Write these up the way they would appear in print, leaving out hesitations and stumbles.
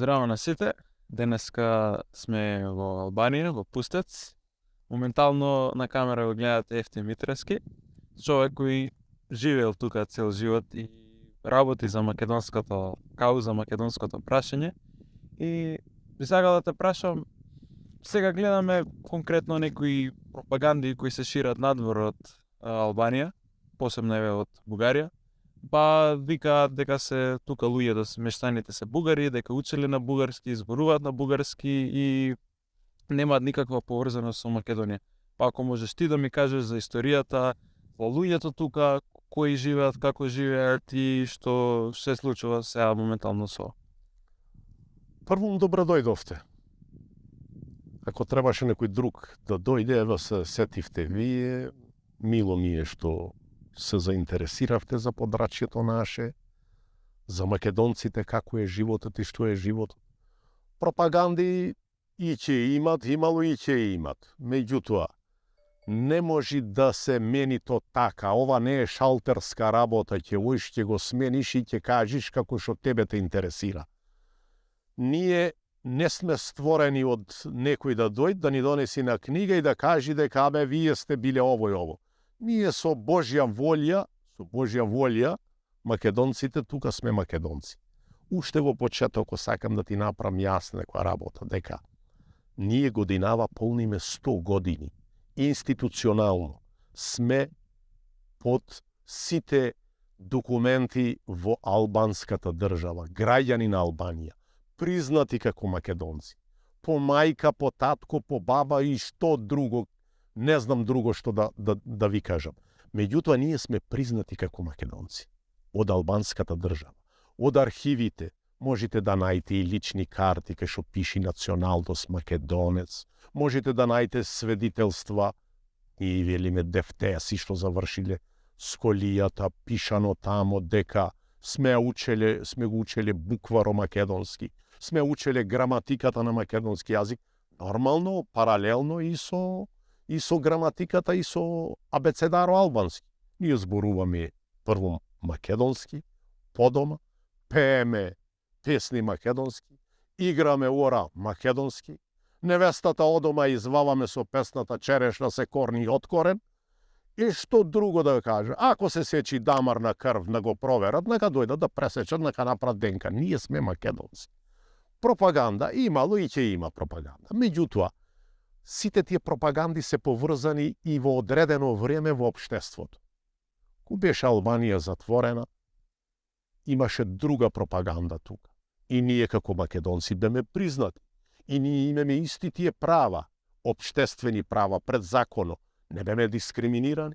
Здраво на сите. Денеска сме во Албанија, во Пустец. Моментално на камера го гледате Ефтим Митрески, човек кој живеел тука цел живот и работи за македонското кауза, македонското прашање. И би сакал да те прашам, сега гледаме конкретно некои пропаганди кои се шират надвор од Албанија, посебно еве од Бугарија. Па викаат дека се тука луѓето, мештаните се бугари, дека учеле на бугарски, зборуваат на бугарски и немаат никаква поврзаност со Македонија. Па ако можеш ти да ми кажеш за историјата во луѓето тука, кои живеат, како живеат и што се случува сега моментално со. Првом добро дојдовте. Ако требаше некој друг да дојде, ева се сетивте вие, мило ми е што се заинтересиравте за подрачјето наше, за македонците, како е животот и што е животот. Пропаганди и ќе имат, имало и ќе имат. Меѓутоа, не може да се мени то така. Ова не е шалтерска работа, ќе оиш, ќе го смениш и ќе кажеш како што тебе те интересира. Ние не сме створени од некој да дојде, да ни донеси на книга и да кажи дека абе вие сте биле ово и ово. Ние со Божја волја, македонците тука сме македонци. Уште во почетокот сакам да ти направам јасна некоја работа, дека ние годинава полниме 100 години. Институционално сме под сите документи во албанската држава, граѓани на Албанија, признати како македонци. По мајка, по татко, по баба и што друго, не знам друго што да ви кажам. Меѓутоа, ние сме признати како македонци од албанската држава. Од архивите можете да најдете и лични карти кај што пиши националност македонец. Можете да најдете сведителства и велиме дефтеси што завршиле сколијата, пишано тамо дека сме го учеле букваро македонски, сме учеле граматиката на македонски јазик, нормално, паралелно и со граматиката и со абецедаро албански. Ние зборуваме прво македонски, подома, пееме песни македонски, играме ора македонски, невестата одома изваваме со песната черешна се корни од корен, и што друго да кажа, ако се сечи дамар на крв, на го проверат, нека дојдат да пресечат, нека направат денка. Ние сме македонци. Пропаганда имало и ќе има пропаганда. Меѓутоа, сите тие пропаганди се поврзани и во одредено време во општеството. Кога беше Албанија затворена, имаше друга пропаганда тука. И ние како македонци беме признати. И ние имаме исти тие права, општествени права пред законот. Не беме дискриминирани.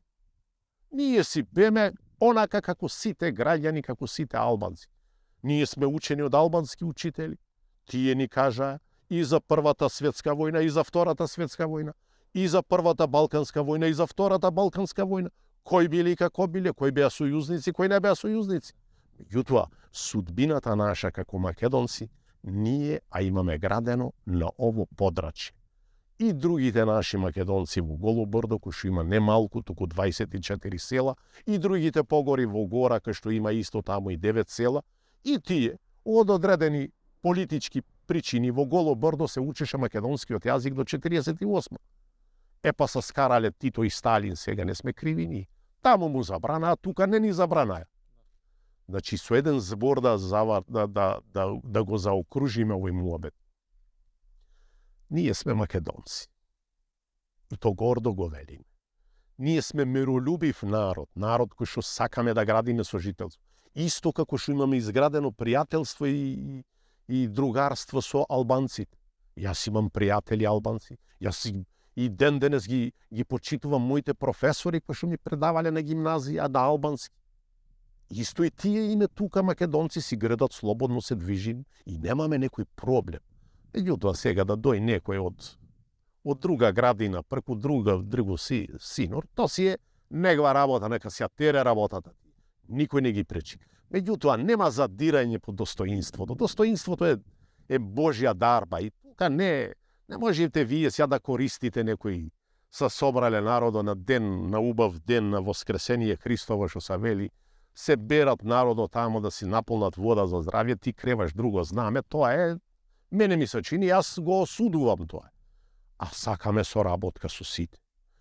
Ние си беме онака како сите граѓани, како сите албанци. Ние сме учени од албански учители. Тие ни кажаа и за Првата светска војна, и за Втората светска војна, и за Првата Балканска војна, и за Втората Балканска војна. Кои били и како биле, кои беа сојузници, кои не беа сојузници. Меѓутоа, судбината наша како македонци, ние имаме градено на ово подрачје. И другите наши македонци во Голо Брдо, кој што има не малку, туку 24 села, и другите погори во Гора, кој што има исто тамо и 9 села, и тие, од одредени политички причини, во Голо Брдо се учеше македонскиот јазик до 48. Епа се скарале Тито и Сталин, сега не сме криви ние. Таму му забранаа, тука не ни забранаа. Значи, со еден збор да го заокружиме овој муабет. Ние сме македонци. И то гордо го велиме. Ние сме миролюбив народ, народ кој што сакаме да градиме сожителство. Исто како што имаме изградено пријателство и другарство со албанците. Јас имам пријатели албанци. Јас и ден денес ги почитувам моите професори кои што ми предавале на гимназија на албански. Исто и тие име тука македонци си градат, слободно се движим и немаме некој проблем. Меѓутоа сега да дој некој од друга градина, преку друго синор, то си е негова работа, нека си ја тере работата. Никој не ги пречи. Меѓутоа нема задирање по достоинството. Достоинството е Божја дарба и тука не можете вие сега да користите некој са собрале народот на ден, на убав ден на Воскресение Христово што се вели, се берат народот тамо да си наполнат вода за здравје, ти креваш друго знаме, тоа е Мене ми се чини, јас го осудувам тоа. А сакаме соработка со сите.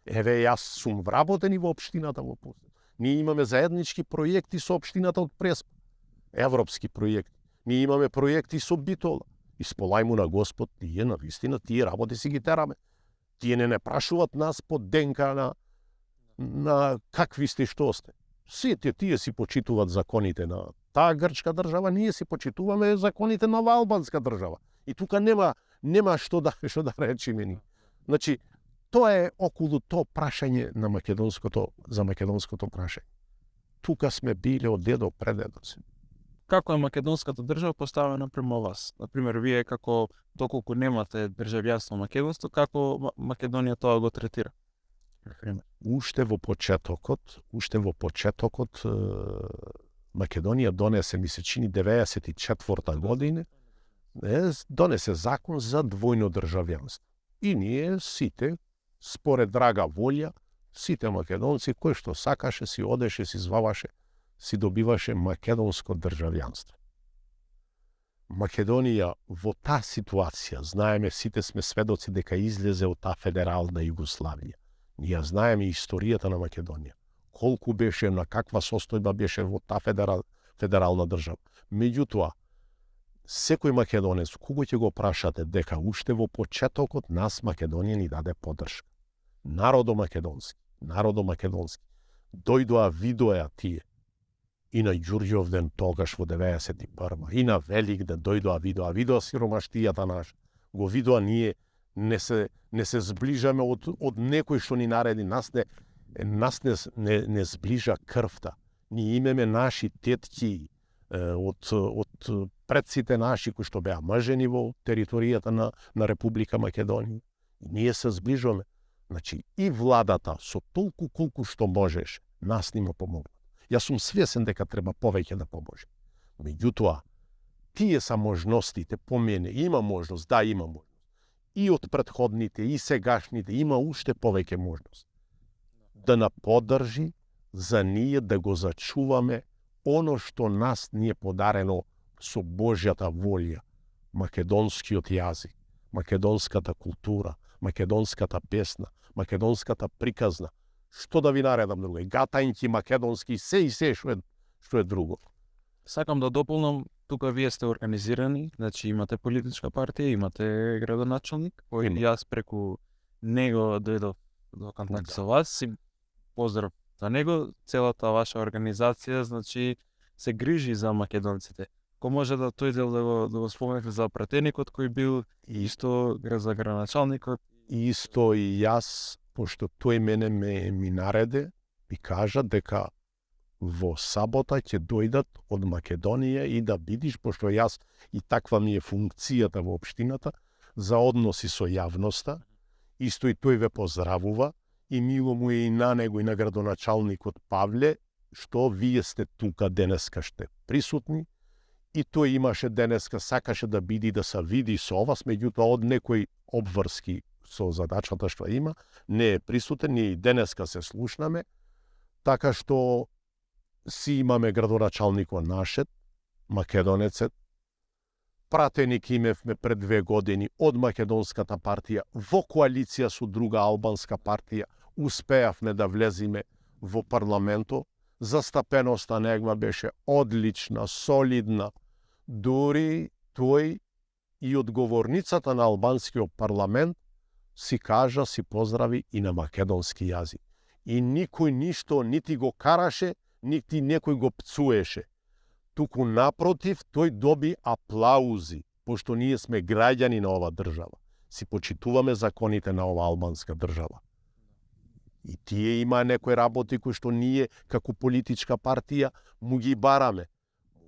Еве, јас сум вработен и во општината во Пустец. Ние имаме заеднички проекти со општината од Преспа. Европски проекти. Ние имаме проекти со Битола. Исполај му на Господ, тие на вистина, тие работи си ги тераме. Тие не прашуват нас по ДНК на какви сте, што сте. Сите тие си почитуваат законите на таа грчка држава, ние си почитуваме законите на албанска држава. И тука нема што да речеме ни. Значи, тоа е околу тоа прашање на за македонското прашање. Тука сме били од дедо предедоци. Како е македонската држава поставена према вас? Например, вие како доколку немате државјанство македонство, како Македонија тоа го третира? Например. Уште во почетокот Македонија донесе, ми се чини 94 година, донесе закон за двојно државјанство. И ние сите, според драга волја, сите македонци кои што сакаше си одеше, си зваваше, си добиваше македонско државјанство. Македонија во таа ситуација, знаеме, сите сме сведоци дека излезе од таа федерална Југославија. Ние знаеме историјата на Македонија. Колку беше, на каква состојба беше во таа федерална држава. Меѓутоа, секој македонец, кого ќе го прашате дека уште во почетокот нас Македонија ни даде поддршка. Народо македонски. Дојдоа, видоа тие. И на Ѓурѓовден тогаш во 91-ма, и на Великден дојдоа, видоа сиромаштијата наша. Го видоа ние не се зближаме од некој што ни нареди, нас не зближа крвта. Ние имаме наши тетки од предците наши кои што беа мажени во територијата на Република Македонија. Ние се зближуваме. Значи, и владата со толку колку што можеш, нас нима помогна. Јас сум свесен дека треба повеќе да поможи. Меѓутоа, тие са можностите по мене. Има можност, да, има можност. И од претходните, и сегашните, има уште повеќе можност. Да на поддржи за ние да го зачуваме оно што нас ни е подарено со Божјата волја. Македонскиот јазик, македонската култура, македонската песна, македонската приказна. Што да ви наредам друго? Гатањки македонски, се што е друго. Сакам да дополнам, тука вие сте организирани, значи имате политичка партија, имате градоначалник, кој јас преку него дојдов до контакт со вас и поздрав за него. Целата ваша организација, значи, се грижи за македонците. Ко може да тојде да го споменете за пратеникот кој бил исто за градоначалникот? Исто и јас, пошто тој мене ми нареде, ми кажа дека во сабота ќе дојдат од Македонија и да видиш, пошто јас и таква ми е функцијата во општината, за односи со јавноста, исто и тој ве поздравува, и мило му е и на него и на градоначалникот Павле, што вие сте тука денеска ште присутни, и тој имаше денеска, сакаше да биде да се види со вас, меѓутоа од некој обврски со задачата што има, не е присутен, ние и денеска се слушнаме, така што си имаме градоначалникот нашет, македонецет, пратеник имевме пред 2 години од македонската партија во коалиција со друга албанска партија, успеавме да влезиме во парламентот, застапеноста негма беше одлична, солидна, дури тој и одговорницата на албанскиот парламент си кажа, си поздрави и на македонски јазик. И никој ништо нити го караше, нити некој го пцуеше. Туку напротив, тој доби аплаузи, пошто ние сме граѓани на ова држава. Си почитуваме законите на ова албанска држава. И тие има некои работи кои што ние, како политичка партија, му ги бараме.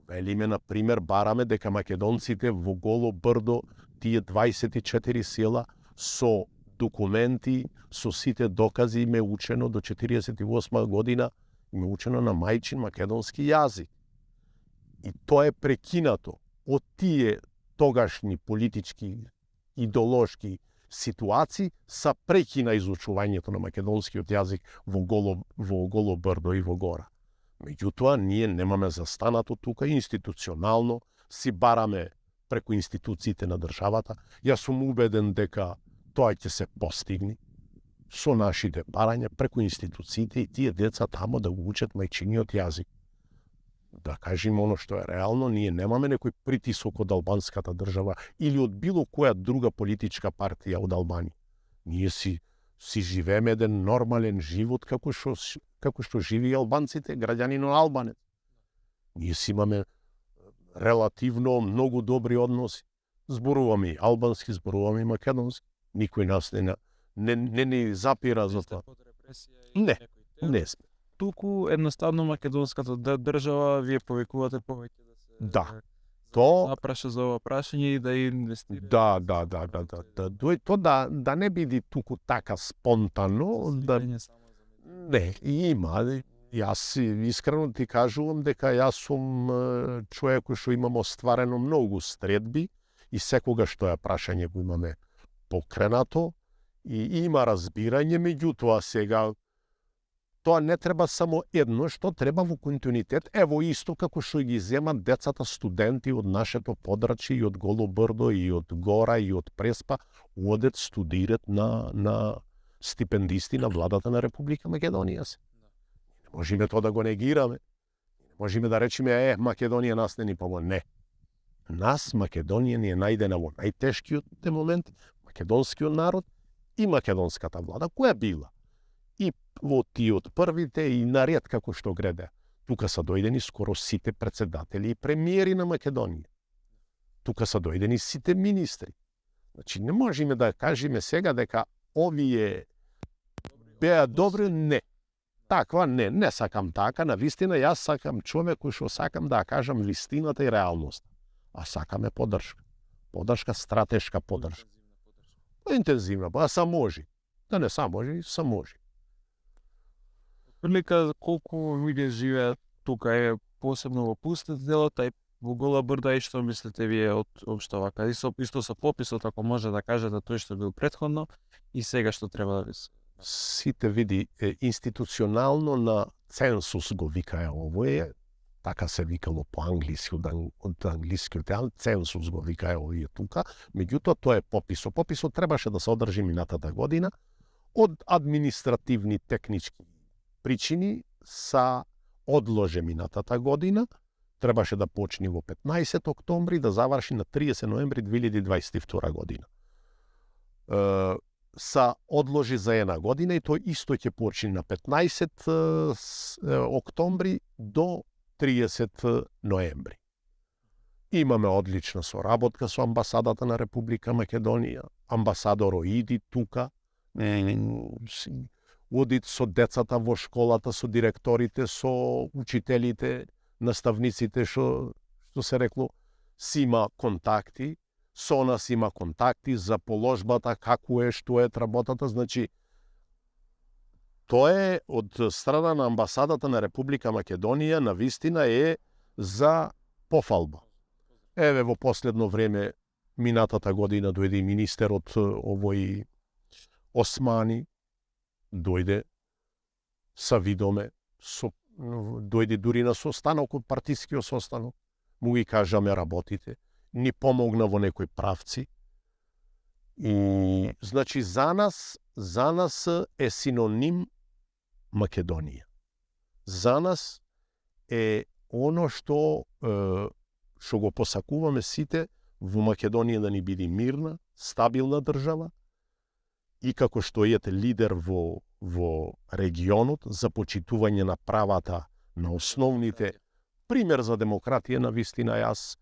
Велиме, например, бараме дека македонците во Голо Брдо, тие 24 села, со документи, со сите докази им е учено до 48 година, им е учено на мајчин македонски јазик. И тоа е прекинато од тие тогашни политички, идеолошки ситуации, са прекина изучувањето на македонскиот јазик во Голо Брдо и во Гора. Меѓутоа, ние немаме застанато тука институционално, си бараме преку институциите на државата. Јас сум убеден дека тоа ќе се постигне со нашите барања преку институциите и тие деца тамо да го учат мајчиниот јазик. Да кажем оно што е реално, ние немаме некој притисок од албанската држава или од било која друга политичка партија од Албанија. Ние си живееме еден нормален живот како што живи албанците, граѓанин албанец. Ние си имаме релативно многу добри односи. Зборуваме и албански, зборуваме и македонски. Никој нас не ни запира за тоа. Не сме. Туку едноставно македонската држава вие повикувате повеќе да се запраша за ова прашање и да инвестира. Да не биде туку така спонтано, не, има. Јас искрено ти кажувам дека јас сум човек кој што имам остварено многу средби и секогаш тоа прашање го имаме покренато и има разбирање, меѓутоа сега тоа не треба само едно, што треба во континуитет, ево исто како што ги земат децата студенти од нашето подрачје и од Голо Брдо и од Гора и од Преспа, одат студират на стипендисти на владата на Република Македонија. Можеме тоа да го негираме. Можеме да речеме, Македонија нас не ни помогна. Не. Нас, Македонија, ни е најдена во најтешкиот момент, македонскиот народ и македонската влада, која била. И во тие од првите и наред како што греде. Тука са дојдени скоро сите председатели и премиери на Македонија. Тука са дојдени сите министри. Значи, не можеме да кажеме сега дека овие беа добри, не. Таква не сакам така, навистина јас сакам човек кој што сакам да кажам вистината и реалност. А сакаме поддршка. Поддршка, стратешка поддршка. Интензивна, па са може. Да не са може, са може. Прилика колку луѓе живеат тука е посебно во пустот делот, а и во Гола Брда, и што мислите вие од општо вака? Исто со пописот, ако може да кажете тој што бил претходно и сега што треба да се... Сите види институционално на ценсус го викаја овој, така се викало по англиски, од англискиот ценсус го викаја овие тука, меѓутоа тоа е пописот. Пописот требаше да се одржи минатата година, од административни технички причини са одложи минатата година, требаше да почне во 15 октомври, да заврши на 30 ноември 2022 година. Са одложи за една година и тој исто ќе почне на 15 октомври до 30 ноември. Имаме одлична соработка со амбасадата на Република Македонија. Амбасадор оиди тука, оди со децата во школата, со директорите, со учителите, наставниците, што се рекло, си има контакти, со нас има контакти за положбата, како е, што е работата, значи тоа е од страна на амбасадата на Република Македонија навистина е за пофалба. Еве во последно време, минатата година дојде министерот овој Османи, дојде са видоме, дојде дури на состанок, партискиот состанок, му ги кажаме работите, ни помогна во некои правци. И значи за нас е синоним Македонија. За нас е оно што го посакуваме сите во Македонија да ни биде мирна, стабилна држава и како што е лидер во регионот за почитување на правата на основните, пример за демократија на вистина. Јас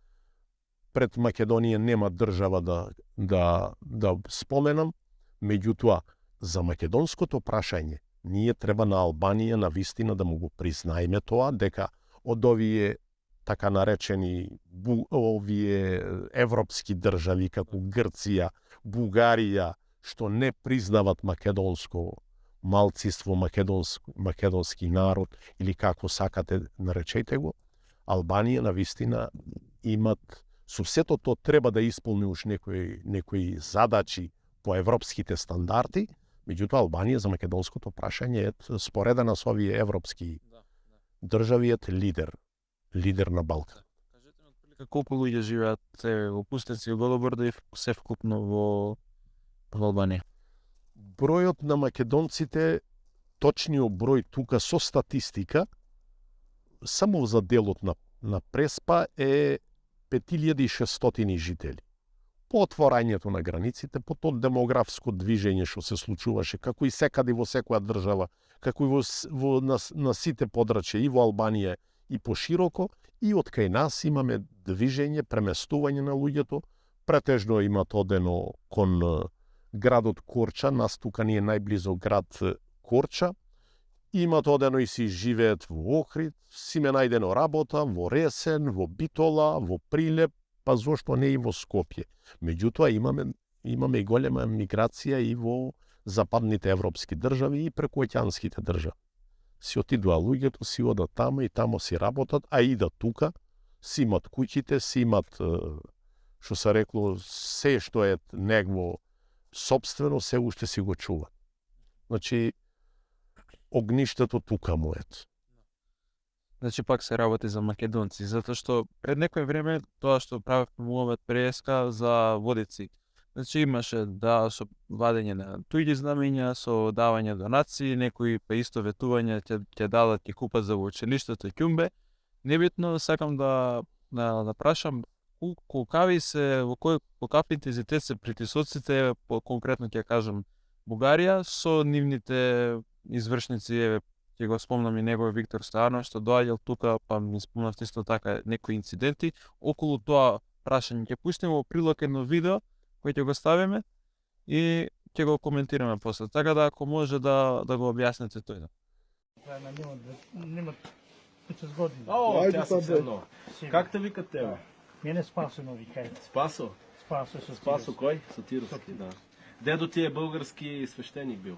пред Македонија нема држава да споменам, меѓутоа за македонското прашање ние треба на Албанија на вистина да му го признаеме тоа, дека од овие така наречени овие европски држави како Грција, Бугарија, што не признават македонско малцинство, македонски народ или како сакате наречете го, Албанија на вистина имат со сето тоа треба да исполни уж некои задачи по европските стандарди, меѓутоа Албанија за македонското прашање е споредена со овие европски држави е лидер на Балкан. Кажете ми Колку луѓе живеат во Пустец и Голобрдо и се вкупно во Албанија? Бројот на македонците, точниот број тука со статистика, само за делот на Преспа е 5600 жители. По отворањето на границите, по тоа демографско движење што се случуваше, како и секаде во секоја држава, како и на сите подрачја и во Албанија и пошироко, и од кај нас имаме движење, преместување на луѓето, претежно имат одено кон градот Корча, нас тука ни е најблизо град Корча, имат одено и си живеат во Охрид, си ме најдено работа во Ресен, во Битола, во Прилеп, па зошто не и во Скопје. Меѓутоа имаме и голема миграција и во западните европски држави и прекуоќанските држави. Си отидува луѓето, си одат тамо и тамо си работат, а идат тука, си имат куќите, си имат, што се рекло, се што е негово собствено, се уште си го чува. Значи, огништето тука му ет. Значи пак се работи за македонци, затоа што пред некој време тоа што правевме муавет преска за водици. Значи имаше со вадење на туѓи знамења, со давање донации, некои па исто ветување ќе дадат, ќе купат за во училиштето ќумбе. Небитно сакам да прашам колкави се во каков интензитет се притисоците, конкретно ќе кажам Бугарија со нивните извршници, ќе го спомнам и него Виктор Стојанов што доаѓал тука, па ми спомнавте исто така некои инциденти. Околу тоа прашање ќе пуштиме во прилог едно видео кој ќе го ставиме и ќе го коментираме после. Така да ако може да го објасните тој. Нема 50 години. Тя съвсем. Как те викат тебе? Мене Спасо ме викаат. Спасо? Спасо Сотировски. Спасо кой? Сотировски, да. Дедо ти е български свещеник бил.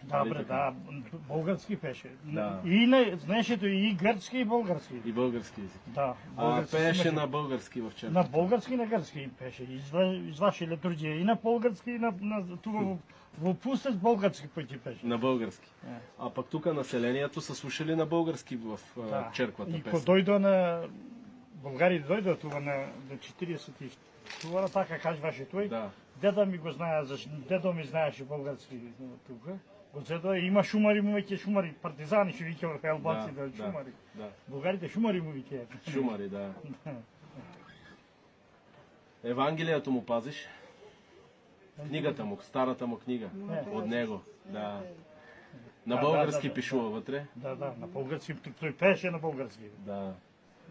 Добре, да, български беше. Да. Знаеш ето и гръцки и български. И български език. Да. Пееше на български в черквата. На български и на гръцки пеше. Изваше литургия и на български и на во Пустец български пъти пеше. На български. А пък тук населението са слушали на български в черквата песен. И песен. ко дойдо на България дойдо тука на 40 това така кажваше той. Да. Деда ми го знае, дедо ми знаеше български тука. Го има шумари му веќе шумари, партизани што викаат албанци да шумари. Да. Бугарите шумари му викаат. Шумари, да. Евангелието му пазиш? Книгата му, старата му книга. От него. Да. На български пишува вътре? Да, на български. Той пеше на български. Да.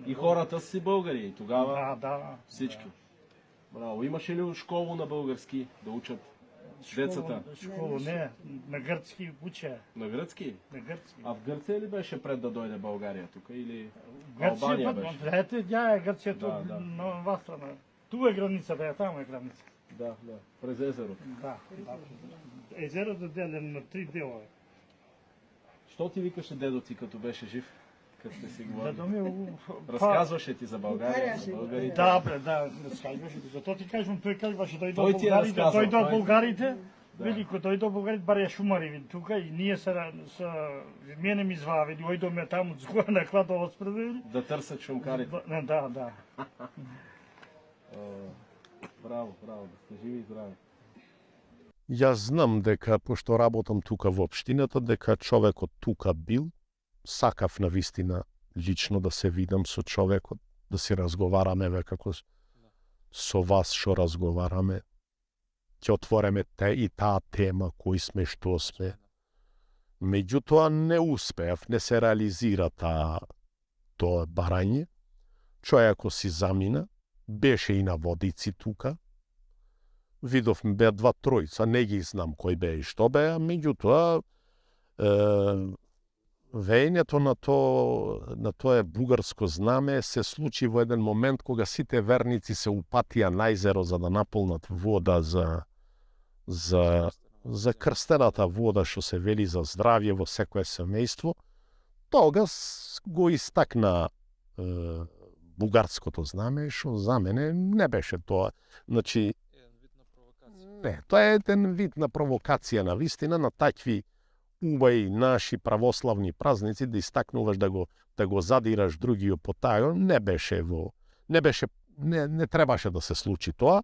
И хората си българи. Тогава всички. Да. Браво. Имаше ли школу на български да учат децата? Школа не, на гръцки уча. На гръцки? На гръцки. А в Гърция ли беше пред да дойде България тук или Албания беше? Ето, тя е Гърция на вас страна. Ту е границата, там е граница. Да, през езерото. Да. Езерото е делено на 3 дела. Що ти викаше дедо ти, като беше жив? Като сте си говорили? Разказваше ти за България, за българите? Да, разказваше. Зато ти кажем, той казваше, дойдо от българите. Вели, ко дойдо българите, баре шумари тука и ние мене ми звавели, дойдоме там от згора на Кладово спредели. Да търсят шумкарите. Да. Браво, да сте живи и здрави. Јас знам дека, пошто работам тука во општината, дека човекот тука бил, сакав на вистина лично да се видам со човекот, да си разговараме како со вас што разговараме. Ќе отвореме и таа тема, кои сме, што сме. Меѓутоа не успеав, не се реализира тоа барање. Човекот си замина, беше и на водици тука. Видовме беа 2-3, не ги знам кој беа и што беа, меѓутоа веењето на тоа бугарско знаме се случи во еден момент кога сите верници се упатија на езеро за да наполнат вода за крстената вода што се вели за здравје во секое семејство. Тогас го истакна бугарското знаме, што за мене не беше тоа. Значи, не, тоа е еден вид на провокација на вистина на такви убави наши православни празници да истакнуваш да го задираш другиот по тај, не беше не требаше да се случи тоа.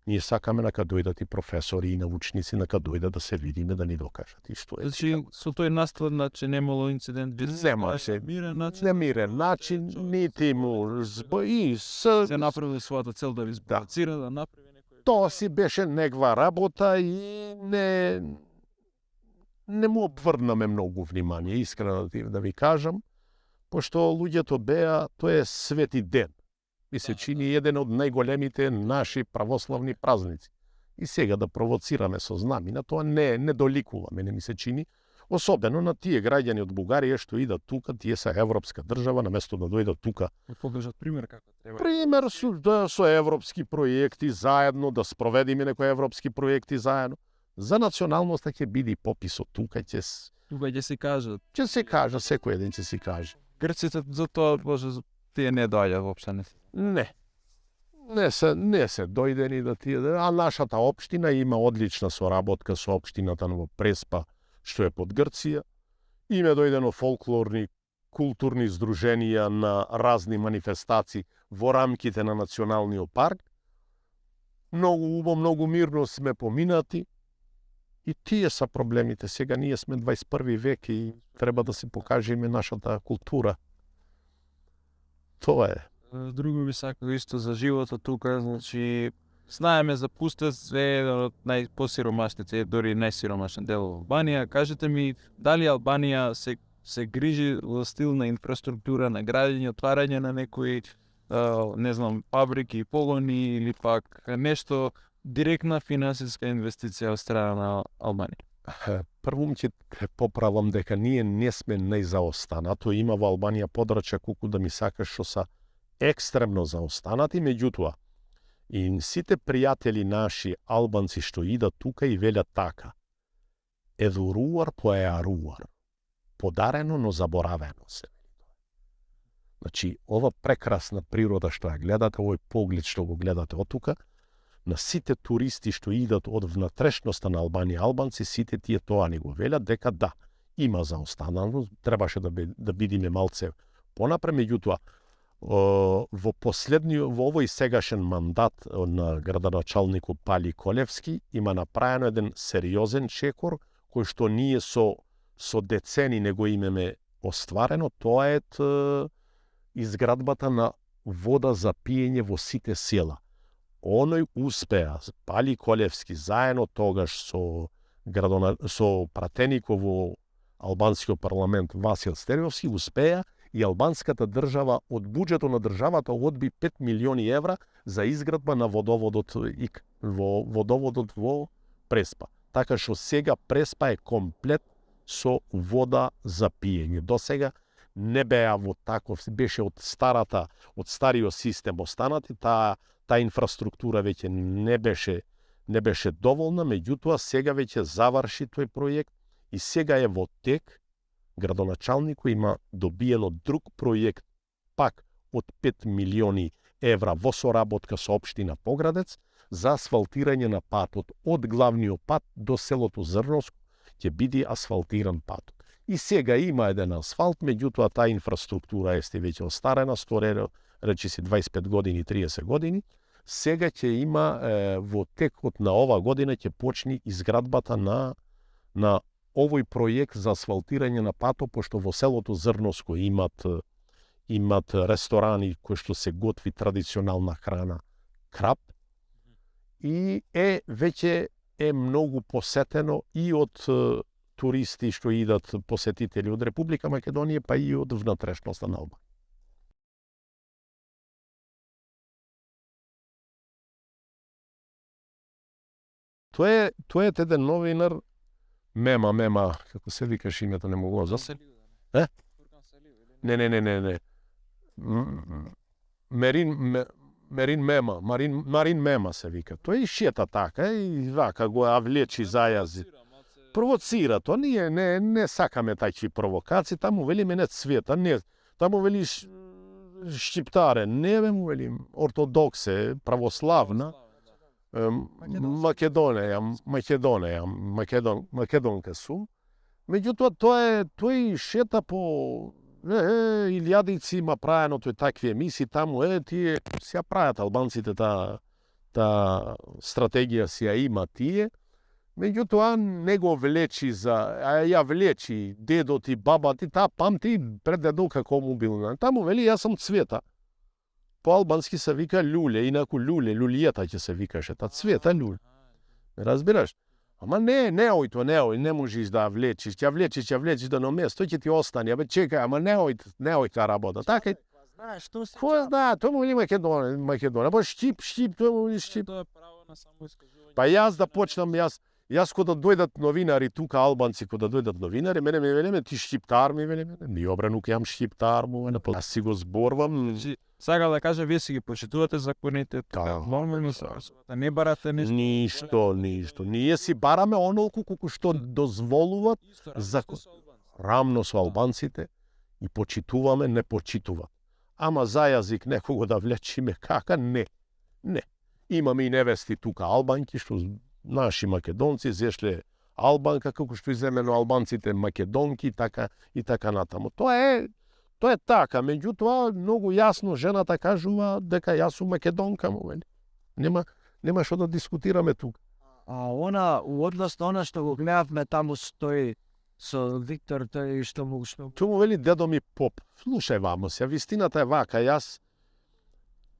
Ние сакаме нека дојдат и професори и научници, нека дојдат да се видиме, да ни докажат и што е. Значи, со тој наслед, значи, немало инцидент, Немаше. мирен начин. Немирен начин, нити му и с... Се направили својата цел да ви спровоцира, да направи некој... Тоа си беше негва работа и не му обврнаме многу внимание, искрено да ви кажам, пошто луѓето беа, тоа е свети ден. Ми се чини еден од најголемите наши православни празници. И сега да провоцираме со знамина, тоа не доликува, мене ми се чини. Особено на тие граѓани од Бугарија што идат тука, тие се европска држава, наместо да дојдат тука. Покажат пример како треба. Пример со европски проекти заедно, да спроведиме некои европски проекти заедно. За националноста ќе биде пописот тука, ќе се кажат. Ќе се кажа, секој еден ќе си каже. Грците за тоа може тие не доаѓаат воопшто не. Не се дојдени да тие, а нашата општина има одлична соработка со општината во Преспа, што е под Грција. Име дојдено фолклорни, културни здруженија на разни манифестации во рамките на Националниот парк. Многу убаво, многу мирно сме поминати. И тие са проблемите. Сега ние сме 21 век и треба да се покажеме нашата култура. Тоа е. Друго би сакал исто за животот тука, значи знаеме за Пустец е еден од најпосиромашните, дори најсиромашен дел во Албанија. Кажете ми, дали Албанија се грижи во стил на инфраструктура, на градење, отварање на некои, не знам, фабрики, погони или пак нешто директна финансиска инвестиција од страна на Албанија? Прво ќе поправам дека ние не сме најзаостанато. Има во Албанија подрачја колку да ми сакаш што са екстремно заостанати, меѓутоа и сите пријатели наши албанци што идат тука и велят така: едуруар поеаруар, подарено но заборавено се. Значи, ова прекрасна природа што ја гледате, овој поглед што го гледате од тука, на сите туристи што идат од внатрешноста на Албанија, албанци, сите тие тоа ни го велят дека да, има заостанано, требаше да бидиме малце понапред, меѓутоа во овој сегашен мандат на градоначалникот Пали Колевски има направено еден сериозен чекор кој што ние со децени не го имаме остварено, тоа е изградбата на вода за пиење во сите села. Оној успеа, Пали Колевски, заедно тогаш со пратеникот во албанскиот парламент Васил Стериовски, успеа и албанската држава од буџетот на државата одби 5 милиони евра за изградба на водоводот во Преспа. Така што сега Преспа е комплет со вода за пиење. До сега не беа во таков, беше од стариот систем останати, таа инфраструктура веќе не беше доволна, меѓутоа сега веќе заврши тој проект и сега е во тек. Градоначалникот има добиено друг проект пак од 5 милиони евра во соработка со општина Поградец за асфалтирање на патот од главниот пат до селото Зрноско, ќе биде асфалтиран патот. И сега има еден асфалт, меѓутоа таа инфраструктура е веќе остарена, сторена речиси 25 години, 30 години. Сега ќе има во текот на ова година ќе почне изградбата на овој проект за асфалтирање на патот, пошто во селото Зрноско имат ресторани кои што се готви традиционална храна крап и веќе е многу посетено и од туристи што идат посетители од Република Македонија, па и од внатрешноста на Албанија. Тоа е еден новинар, Мема, како се викаш името, не могу да се. Не. Марин Мема се вика. Тој и шета така, и вака го влечи зајази. Провоцира тоа, ние не сакаме такви провокации, таму вели мене цвета, не, таму вели шчиптаре, не му вели ортодоксе, православна, македонка сум. Меѓутоа, тој шета по илјадици има праено тој такви емисии таму, тие си ја прават албанците та стратегија си ја има тие, меѓутоа не го влечи ја влечи дедот и баба ти, таа памти пред дедо како му бил. Таму вели јас сум Цвета. По албански се вика Љуле, инаку Лулијета ќе се викаше, та Цвета Љуле. Разбираш? Ама не не можеш да влечиш, ќе влечиш до едно место, ќе ти остане, абе чекај, ама не та работа. Така е. Знаеш, што се Кој знае, тоа е Македонија, па Штип, тоа е Штип. Тоа е право на самоискажување. Па јас да почнам, јас кога дојдат новинари тука, албанци кога дојдат новинари, мене ми велеме ти штиптар ми велеме, ни обранук јам штиптар му, јас си го зборвам. Сакал да кажа, вие си ги почитувате законите, Да. нормално се да не барате ништо. Ништо. Ние си бараме онолку колку што дозволуваат закон. Рамно со албанците и почитуваме, не почитуваат. Ама за јазик некого да влечиме кака, не. Имаме и невести тука албанки, што наши македонци зешле албанка, како што иземено албанците македонки и така натаму. Тоа е така, меѓутоа многу јасно жената кажува дека јас сум македонка, му вели. Нема што да дискутираме тука. А у однос на она што го гледавме таму стои со Виктор, тој што Му вели дедо ми поп. Слушај вамо се, вистината е вака, јас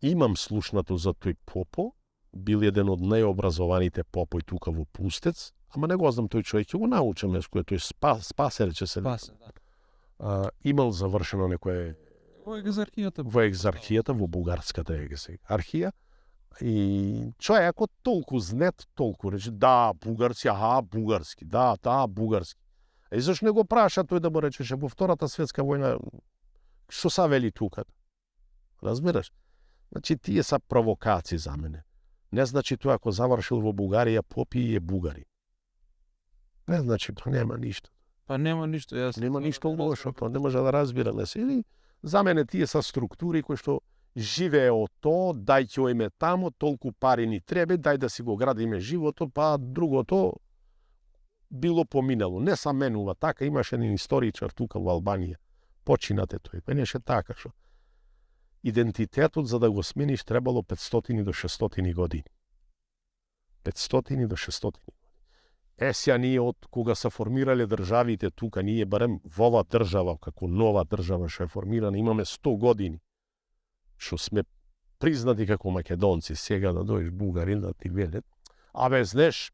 имам слушнато за тој попо, бил еден од најобразованите попои тука во Пустец, ама не го знам тој човек, ќе го научам јас кој е тој Спасер, че се вика. Имал завршено некое Во екзархијата, во бугарската архија. И човек ако толку знет, толку рече, да, бугарски, бугарски, да, бугарски. И зашто не го праша тој да му речеше во Втората светска војна, што са вели тука? Разбираш? Значи, тие са провокации за мене. Не значи тоа ако завршил во Бугарија, попи е бугари. Не значи, тоа нема ништо. Па нема ништо, Нема ништо лошо, тоа не може да разбираме се. Или за мене тие са структури кои што живее од тоа, дај ќе оиме таму, толку пари ни треба, дај да си го градиме животот, па другото било поминало. Не са менува така, имаше еден историчар тука во Албанија. Починате тој, пенеше така што идентитетот за да го смениш требало 500 до 600 години. 500 до 600 години. Сега ние од кога се формирале државите тука, ние барем во ова држава, како нова држава што е формирана, имаме 100 години што сме признати како македонци. Сега да дојдеш бугарин да ти велат, знаеш,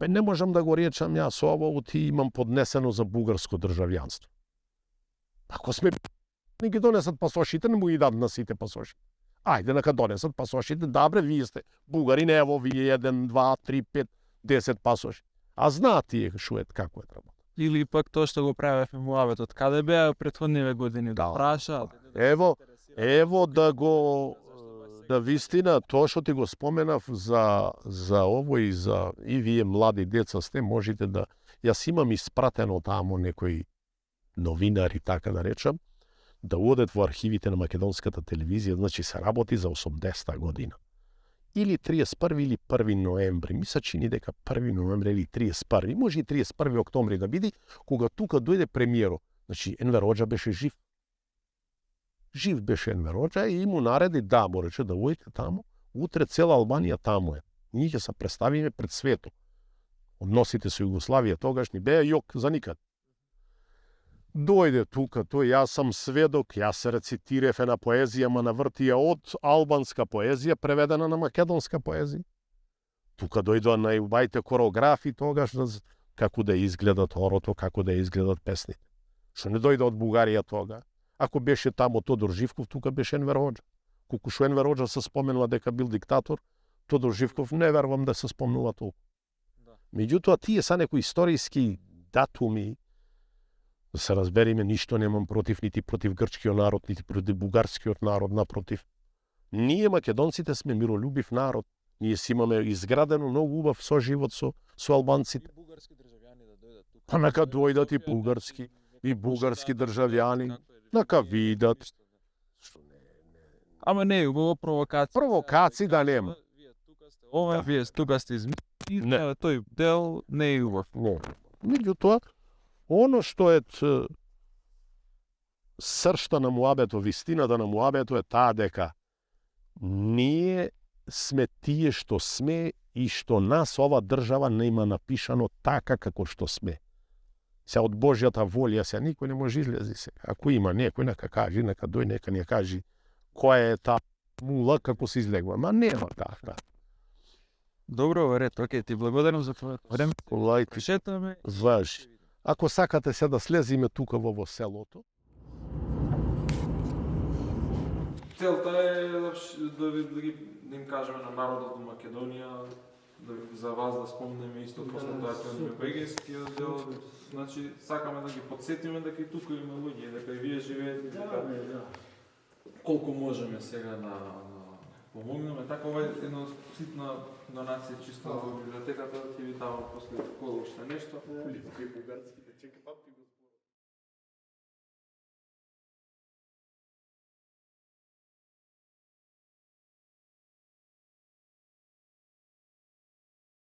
не можам да го речам јас ово, ти имам поднесено за бугарско државјанство. Ако сме не ги донесат пасошите, не му ги дадат на сите пасоши. Ајде, нека донесат пасошите, добре, вие сте бугари, не ево вие 1, 2, 3, 5, 10 пасоши. А знаат тие шует како е работа. Или пак тоа што го правевме муаветот, каде беа претходниве години, да праша. Ево да вистина, тоа што ти го споменав за ово и вие млади деца сте, можете да... Јас имам испратено таму некои новинари, така да речам, да одат во архивите на македонската телевизија, значи се работи за 80-та година. Или 31 или 1 ноември, ми се чини дека 1 ноември или 31, може и 31 октомври да биде, кога тука дојде премиеро. Значи, Енвер Хоџа беше жив. Жив беше Енвер Хоџа и му нареди да, му рече да ојдете таму, утре цела Албанија таму е. Ние ќе се представиме пред светот. Односите со Југославија тогаш ни беа јок за никад. Дојде тука, јас сам сведок, јас се рецитирав една поезија, ма навртија од албанска поезија, преведена на македонска поезија. Тука дојдоа најубајте кореографи тогаш, како да изгледат орото, како да изгледат песните. Што не дојде од Бугарија тога. Ако беше тамо Тодор Живков, тука беше Енвер Хоџа. Колку што Енвер Хоџа се споменува дека бил диктатор, Тодор Живков не верувам да се спомнува толку. Меѓутоа, тие са некои историски датуми. Да се разбериме, ништо немам против, нити против грчкиот народ, нити против бугарскиот народ, напротив. Ние, македонците, сме миролюбив народ. Ние си имаме изградено многу убав соживот со албанците. Бугарски државјани да дојдат тука. Па нека дојдат и бугарски државјани, нека видат. Ама не, убаво провокација. Провокација да нема. Вие тука сте ова, вие тука сте измислили, тој дел не е убав. Меѓутоа, оно што е сршта на муабето, вистината на муабето е таа дека ние сме тие што сме и што нас ова држава нема напишано така како што сме. Се од Божјата волја се никој не може излези се. Ако има некој нека кажи, нека дој, нека ни кажи која е таа мула како се излегува. Ма нема така. Добро, во ред, окей, ти благодарам за твоето време. Лајте, Шетаме. важи. Ако сакате се да слезиме тука во селото, Целта е да им кажеме на народот на Македонија, за вас да спомнеме исто после тоа што е бегинскиот дел. Значи, сакаме да ги подсетиме дека и тука има луѓе, дека и вие живеете, дека колку можеме сега да помогнеме. Така, ова е една ситна донација чисто во библиотеката, ќе ви давам после кога уште нешто. бугарски да чекам.